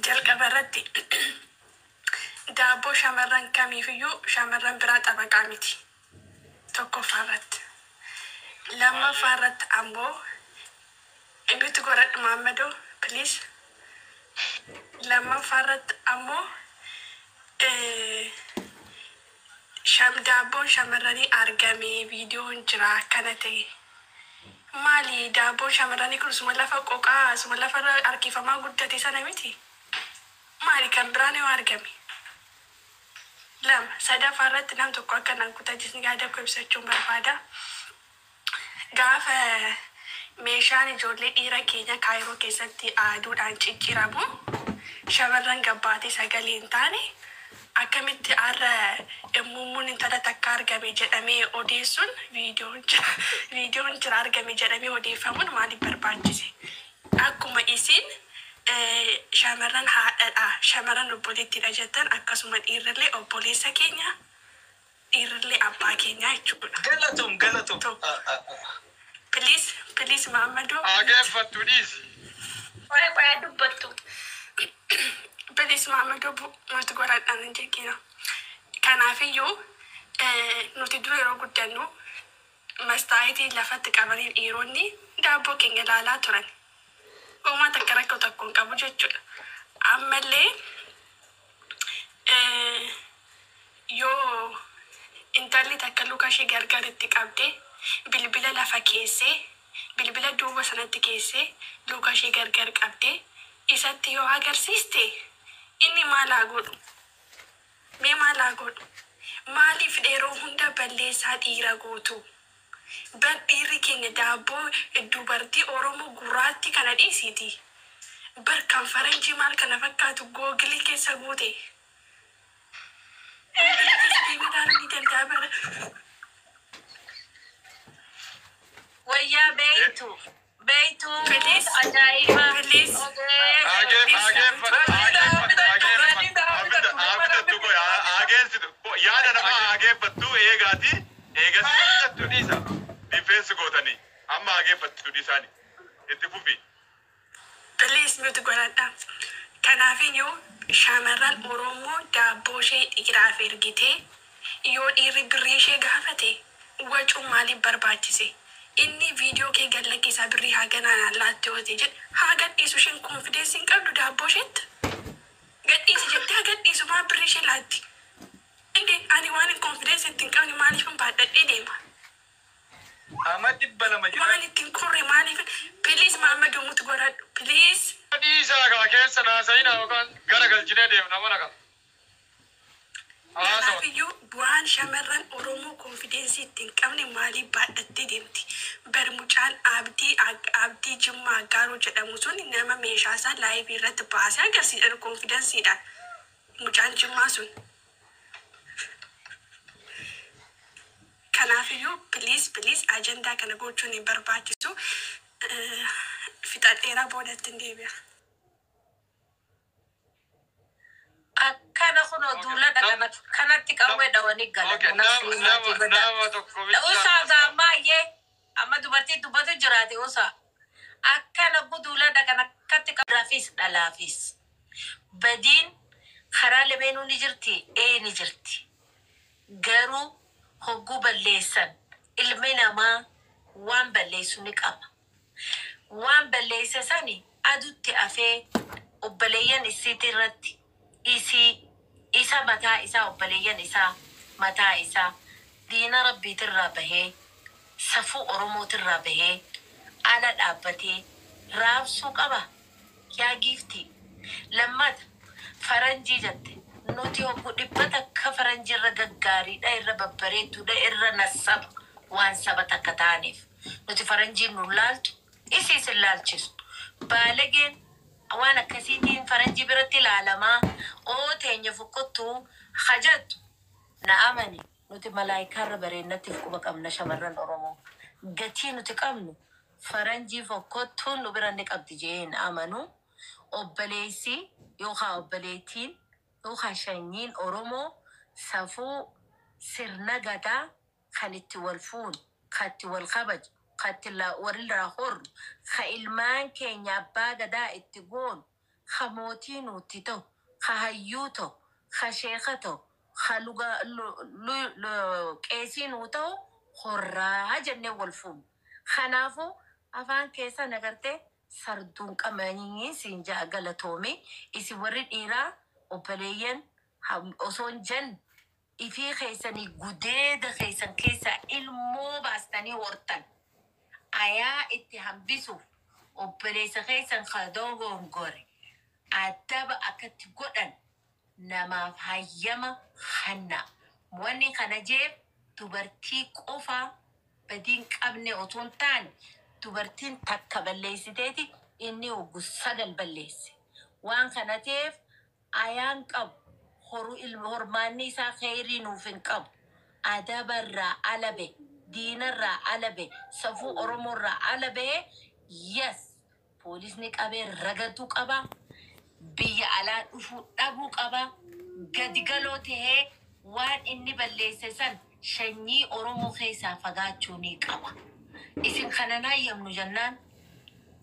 Jalqaba irratti daabboo shamarran kamiifiyyuu shamarran biraa xabaqaa miti. Tokkoffaa irratti. Lammaffaa irratti ammoo mute godhadhu Maammadoo, please. Lammaffaa irratti ammoo daabboon shamarranii argame, viidiyoon jira akkana ta'e. Maali daabboon shamarranii kun? Suma lafa qoqaa, suma lafarra harkifamaa guddate sana miti. Maali kan biraan yoo argame? Lama sadaffaa irratti nam tokko akka nan kutachisni yaada koo ibsachuun barbaada. Gaafa meeshaan ijoollee dhiira keenya Kaayiroo keessatti aaduudhaan cicciramu shamarran gabbaatee sagalee hin taane, akkamitti har'a mummuun intala takka argame jedhamee odeessuun, viidiyoon jira, viidiyoon jira, argame jedhamee odeeffamuun maaliif barbaachise? Akkuma isin shamarran haadhadha, shamarran obboleettiidha jettan, akkasuma dhiirrillee obboleessa keenya, dhiirrillee abbaa keenya jechuudha. Galatum, galatum. Tokko. Please, please, Maammadoo. Hageeffattu dhiisi. Qoya qoya dubbattu. Please, Maammadoo, nuti godhadhaan hin jeqina. Kanaafiyyuu nuti dura yeroo guddannu mastaayitii lafatti qabanii dhiironni daabboo keenya ilaalaa turan. Uumaa takka rakkoo tokko hin qabu jechuudha. Ammallee yoo intalli takka luka ishee gargar itti qabdee bilbila lafa keessee, bilbila duuba sanatti keessee, luka ishee gargar qabdee isatti yoo agarsiiste, inni maal haa godhu? Mee maal haa godhu? Maaliif yeroo hunda balleessaa dhiira gootu? Bar dhiirri keenya daabboo dubartii Oromoo gurraatti kana dhiisiiti. Bar kan faranjii maal kana fakkaatu Google keessa guute. Google keessa deemee ilaaluu ni danda'a bara. Wayyaa beeytu. Beeytu. Please. Ajaa'iba. Please. Hageef hageeffadhu, hageeffadhu, hageeffadhu. Haa qoy, hageessitu yaada namaa hageeffattu eegaati eegas Hageeffattu dhiisa. Defense gootanii amma hageeffattu dhiisaani itti fufi. Please, mute godhadha. Kanaafiyyuu shamarran Oromoo daabboo ishee dhiiraaf ergitee yoo dhiirri birrii ishee gaafate wacuun maaliif barbaachise? Inni viidiyoo kee gad lakkisaa, birrii haganaan allaatte yoo ta'e jedhe, haa gadhiisu. Isheen confidence hin qabdu daabboo isheetti. Gadhiisi jettee haa gadhiisu, maa birrii ishee laatti? Inde ani waan hin confidence itti hin qabne maaliif hin baadhadhee deema? Ama 200 jira. Waan ittiin kurre maaliif? Please, Maammadoo, mute godhadhu. Please. Dhiisaa kaa keessa naasayinaa yookaan gara galchinee deemna mana kana. Haasawa. Kanaafiyyuu bu'aan shamarran Oromoo confidence itti hin qabne maaliif baadhattee deemti? Bar mucaan Abdii Jimmaa Aggaaroo jedhamu sun nama meeshaa isaa live irratti baasee agarsiisa confidenceiidhaan. Mucaan Jimmaa sun. Kanaafiyyuu please, please, ajandaa kana gochuun hin barbaachisu. Fixadheeraa, boodatti hin deebi'a. Akkana kunoo duula dhaqan kanatti qawwee dhawanii galan. Nama tokko Usaa bichaa. gaammaayee amma dubartii dubbatu jiraate usaa. Akkana duula dhaqan akkatti qabaafis dhalaafis. Badiin karaa lameenuu ni jirti, ee ni jirti. Garuu hogguu balleessan ilmi namaa waan balleessu ni qaba. Waan balleesse sani adutti afee obboleeyyan isiiti irratti isii isa mataa isaa, obboleeyyan isaa mataa isaa, diina rabbiitirraa bahee, safuu oromootirraa bahee, ala dhaabbatee raabsuu qaba. Yaa giiftii, lammata faranjii jette, nuti hoggu 100 faranjiirra gaggaariidha, irra babbareedduudha, irra nassaba waan saba takka ta'aniif nuti faranjiin nu laaltu isiis hin laalchisu. Baalageen waan akkasiitiin faranjii biratti ilaalamaa oo teenya fokkottuu hajattu na amani, nuti malaayikaarra bareennattiif quba qabna. Shamarran Oromoo gatii nuti qabnu faranjii fokkottuun nu bira ni qabdi jee hin amanu. Obboleessi yookaan obboleettiin yookaan shanyiin Oromoo safuu sirna gadaa kan itti wal fuunu, kan itti wal kabaju, kan itti walirraa horru, kan ilmaan keenya abbaa gadaa itti goonu. Ka mootii nutti ta'u, ka hayyuu ta'u, ka sheeka ta'u, ka luga qeesii nuu ta'u horraa jennee wal fuunu. Kanaafuu afaan keessan agartee sarduun qamanii siin ja'a. Galatoomii. Isin warri dhiiraa obboleeyyan osoo hin jenne ifii keessanii gudeeda keessan keessaa ilmoo baastanii hortan. Ayaa itti hambisuuf obboleessa keessan ka dogongore adaba akkatti godhan namaaf hayyama hanna. Wanni kana jeef dubartii qofa badiin qabne otoo hin taane, dubartiin takka balleessiteeti inni oggu sagal balleesse. Waan kana ta'eef ayaan qabu horu ilma hormaanni isaa kheyrii nuuf hin qabu. Adabarraa alabe, diinarraa alabe, safuu Oromoorraa alabe, yes, poolisni qabee ragatuu qaba. Biyya alaa dhufuu dhabuu qaba. Gadi galoo tahee waan inni balleesse san shanyii Oromoo keessaa fagaachuu ni qaba. Isin kanan hayyamnu jennaan,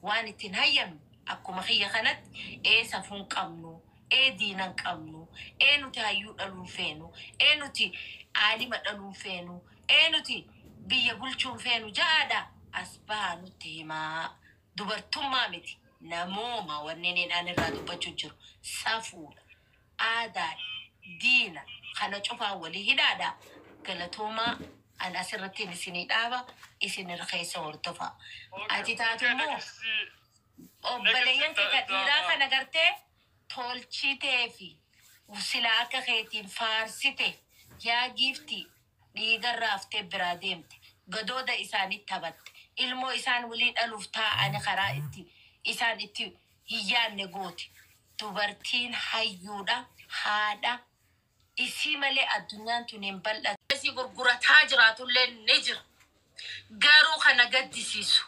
waan ittiin hayyamnu akkuma kiyya kanatti ee safuun qabnu, ee diinan qabnu, ee nuti hayyuu dhaluun feenu, ee nuti aalima dhaluun feenu, ee nuti biyya bulchuun feenu ja'aadha. As bahaa nutti himaa. Dubartummaa miti. Namooma wanni inni irraa dubbachuu jiru safuudha. Aadaadha. Diina. Kana cufaa walii hidhaadha. Galatoomaa, an asirratti isinii dhaaba, isin irra keessa hordofaa. Ati taatu immoo obboleeyyan kee ka dhiiraa kana gartee tolchitee fi silaa akka keetiin faarsite yaa giifti dhiigarraa haftee biraa deemte, gadooda isaanitti taphatte, ilmoo isaan walii dhaluuf taa'ani karaa itti isaan itti hin yaadne goote. Dubartiin hayyuudha, haadha isii malee addunyaan tun hin bal'atu. Isii gurgurataa jiraatullee ni jira. Garuu kana gaddisiisu,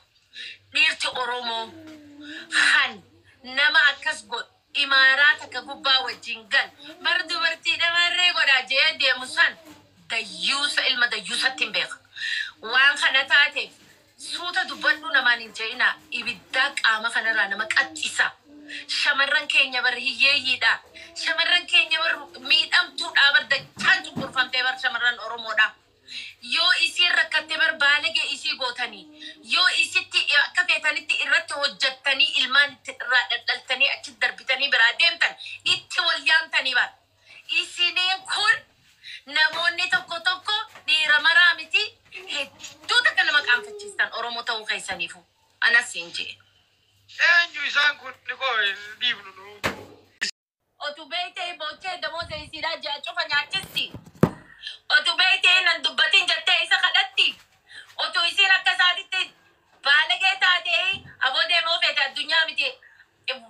dhiirti Oromoo kan nama akkas godhu imaaraa takka gubbaa wajjin gal bar dubartii dhamarree godhaa jee deemu san dayyuusa, ilma dayyuusatti hin beeka. Waan kana taateef suuta dubbadhu namaan hin je'inaa, ibiddaa qaama kanarraa nama qaxxisa. Shamarran keenya bar hiyyeeyyiidha. Shamarran keenya bar miidhamtuudha bar, dachaan cunqurfamtee bar shamarran Oromoodha. Yoo isiin rakkatte bar baalagee isii gootanii, yoo isitti akka feetanitti irratti hojjattanii, ilmaan itti irraa dhaldhaltanii achi darbitanii biraa deemtan, itti wal yaamtanii bar. Isiniin kun namoonni tokko tokko, dhiira maraa miti, hedduu takka nama qaanfachiistan Oromoo ta'uu keessaniifu. Anas hin jee. Eenyu isaan kun qoo dhiibnu nu. Otu beeytee boochee damooza isiidhaa ji'a cufa nyaachisti. Otu beeytee nan dubbatin jettee isa kadhatti. Otu isiin akka isaatitti baalagee taatee aboo deemoo feete addunyaa miti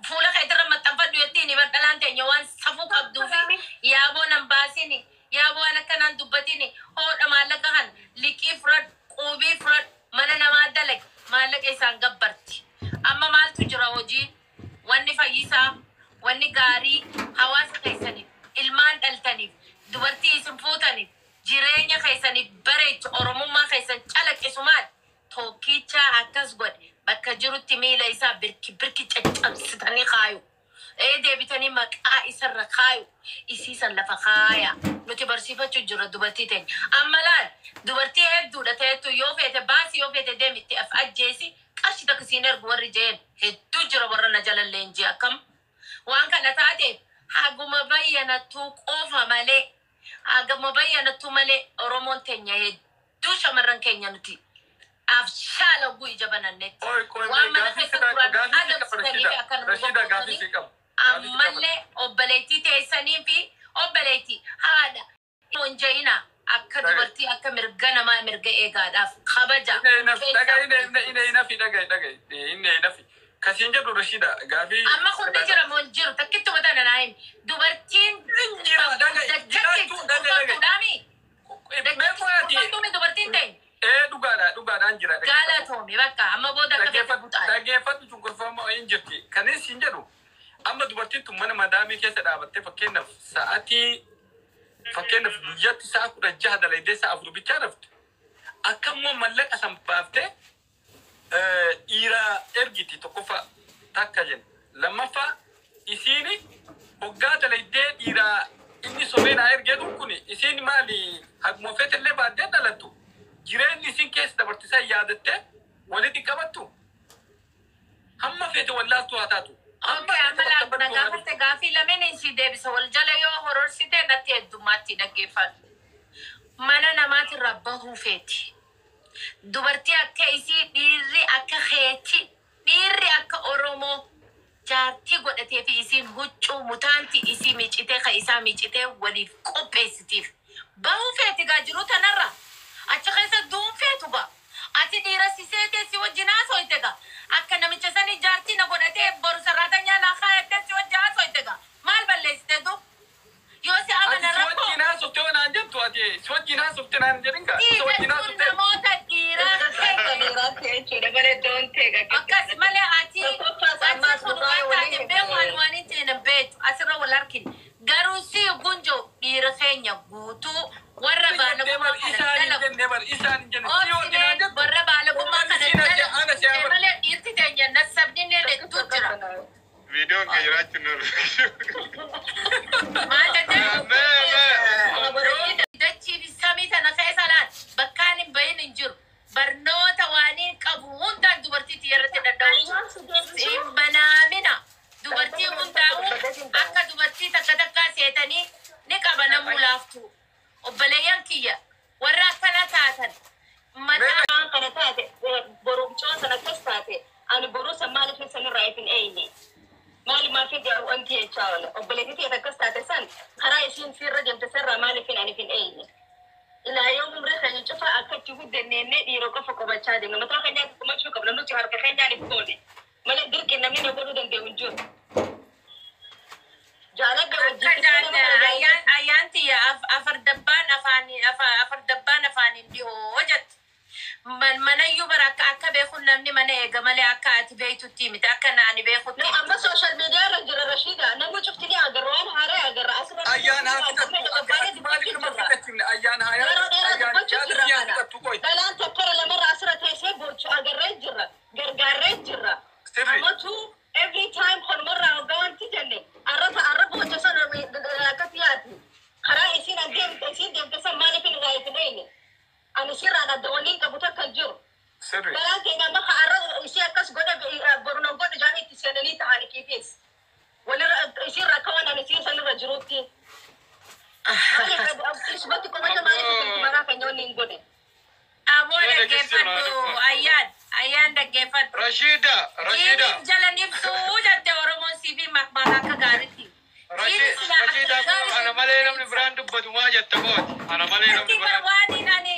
fuula keetirra maxxanfadhu jettiin bar. Dhalaan teenya waan safuu qabduu fi yaaboo nan baasini, yaaboo waan akkanaan dubbatini, hoodha maallaqa kan liqii fudhadhu, quubii fudhadhu, mana namaa dalagi, maallaqa isaan gabbarti. Amma maaltu jira? Hojii wanni fayyisaa, wanni gaarii hawaasa keessaniif, ilmaan dhaltaniif, dubartii isin fuutaniif, jireenya keessaniif bareechu, Oromummaa keessan calaqqisu maal? Tokkicha akkas godhe bakka jirutti miila isaa birki birki caccabsitanii kaayu. Ee deebitanii maqaa isarra kaayu. Isiisan lafa kaaya. Nuti barsiifachuu jirra dubartii teenya. Amma laal, dubartii hedduudha ta'etu yoo feete baasi, yoo feete deemi itti af ajjeesi, qarshii takka siin ergu warri jeen hedduu jira, warra na jalallee hin jee akkam. Waan kana taateef haguma bayyanattuu qofa malee, haguma bayyanattuu malee, Oromoon teenya hedduu shamarran keenya nuti afshaala guu ija banannetti. Oi, koi, Waan mana gaafii keessa si qaba, turan gaafii si qaba, adamsitanii fi Rashida. akkana nu Rashida, gaafii goggootanii si qaba. Gaafii si qaba. ammallee obboleettii teessanii fi obboleettii haadha hin je'ina akka Dhaga'i. dubartii akka mirga namaa mirga eegaadhaaf kabaja. Dhaga'i, inni nafi, dhaga'i, dhaga'i, inni nafi. Kasiin jedhu Rashida, gaafii. Amma kun ni jira moo hin jiru? Takkittuma tana naa himi. Dubartiin Jira, dhaga'i, dachatti jiraachuu, dhaga'i, dhaga'i. cunqurfamtuudhaami. Mee qo'aati. Cunqurfamtuumi dubartiin ta'e. Ee, dhugaadha, dhugaadhaan jira. Galatoomi, bakka amma booda akka feete Dhaggeeffadhu, buxaadha. dhaggeeffadhu, cunqurfamaa hin jirti. Kanis hin jedhu. Amma dubartiin tun mana madaamii keessa dhaabattee, fakkeenyaaf sa'aatii, fakkeenyaaf guyyaatti sa'a 16 dalaydee sa'a 4 bichaa raftu. Akkammoo mallaqa san baaftee dhiira ergiti? Tokkoffaa takka jenna. Lammaffaa Isiin hoggaa dalaydee dhiiraa inni sobee naa ergee kun isiin maali haguma feetellee baaddee dhalattu jireenyi isiin keessa dabartisaa yaadattee walitti qabattu hamma feete wallaaltu haa taatu. Hamma Okay, feete amma bakka na baddu haa gaafatte gaafii lameen si deebisa. Wal jala yoo hororsite natti heddummaatti dhaggeeffadhu. Mana namaatirraa bahuu feeti. Dubartii akka isii, dhiirri akka keetti, dhiirri akka Oromoo jaartii godhatee fi isiin huccuu mutaanti isii miicitee ka isaa miicitee waliif qopheessitiif. Bahuu feeti gaa jiru tanarra. Achi keessa duun feetu gaa. Ati dhiira si seetee si wajjin haasoyte gaa. Akka namicha sanii jaartii na godhatee boru sarraatanyaa naa kaayattee si wajjin haasoyte gaa. Maal balleessite du? Yoo si Ati amana si rakkoo. wajjin haasofte yoo naan jettu, ati si wajjin haasofte naan jedhin gaa. Sii Si wajjin jechuun haasofte. namoota dhiiraa Keenya. Akkas malee ati Tokkoffaas ati ammaas kun dhugaa waan taate waliin beeku, ani waan hin ta'e beektu asirra wal harkine. Garuu si gunjo dhiira keenya guutuu warra baalagummaa kana Isaan hin dalagu. jenne bar, isaan hin jenne. Si wajjin haa Obsilee jettu. warra baalagummaa Waan kana isiin ati dalagu. ana si haa Malee dhiirti teenya nasabni hedduu jira. Viidiyoon kee jiraachuun nurra. Maal jettee? Mee. Dachii fi samii tana keessa laal bakkaan hin bahin hin jiru. Barnoota waan hin qabu hundaan dubartiitti irratti danda'u. Hin banaamina. Dubartii hundaa'u akka dubartii takka takkaa seetanii ni qaba namuu laaftu. Obboleeyyan kiyya warra akkana taatan mataa Waan kana taate borumcoo sana akkas taate, ani boruu san maaliif sanirraa ifin eeyne? Maalumaaf wanti jechaa oola. Obboleettii ta'e akkas taate san karaa isiin sirra deemte sarraa maaliif ani ifin eeyne? Ilaa yoo umrii keenya cufa akka itti guddannee dhiira qofa qubachaa deemna. Mataa keenyaatti qubachuu qabna, nuti harka keenyaan if goone. Malee dirqi namni na godhuu danda'u hin jiru. Jaaladha Akka wajjin nama kana jaalladha. ayyaan ayyaan tiyya afar dabbaan afaanii afar dabbaan afaaniin dhihoo jette. Manayyuu bara akka beekuun namni mana eega malee akka ati beektutti miti, akka ani beekutti No, miti. amma social media irra jira Rashida. Namni cufti ni agarra, waan haaraa agarra. Asirra Ayyaan haa fixattu. Akka ati maaliif nama fixachifne? Ayyaan haa Yeroo dheeraa ayyaan dubbachuu yaada jirra si haa kana. fixattu qoy. Dhalaan takkara lamarra asirra teessee boorchu agarree jirra. Gargaarree jirra. Sirri. Ammatu every time honumarraa hoggaa wanti jenne arrata arra bocha sana akkas yaati. Karaa isiin adeemte isiin deemte san maaliif hin raayifin eeyne? Ani sirraan adda waliin qabu takka hin jiru. Sirri. Dhalaan keenya amma arra ishee akkas godhe boru nan godhe jaanii itti seenanii ta'anii kiifis. Walirra isiirra akka waan ani isiin sanirra jirutti. Maaliif isumatti qomacha, maaliif itti maraa keenya wanni hin godhe? Aboo, Yoo dhaggeeffadhu, ayyaan ayyaan dhaggeeffadhu. Rashida, Rashida. Jiiniif jala nibsuu jette Oromoon siifii makmaaka akka gaariitti. Jiini silaa akka Rashida, gaariitti. ana malee namni biraan dubbatu maa jetta kooti? Ana malee namni Ati bar biraan. waan ani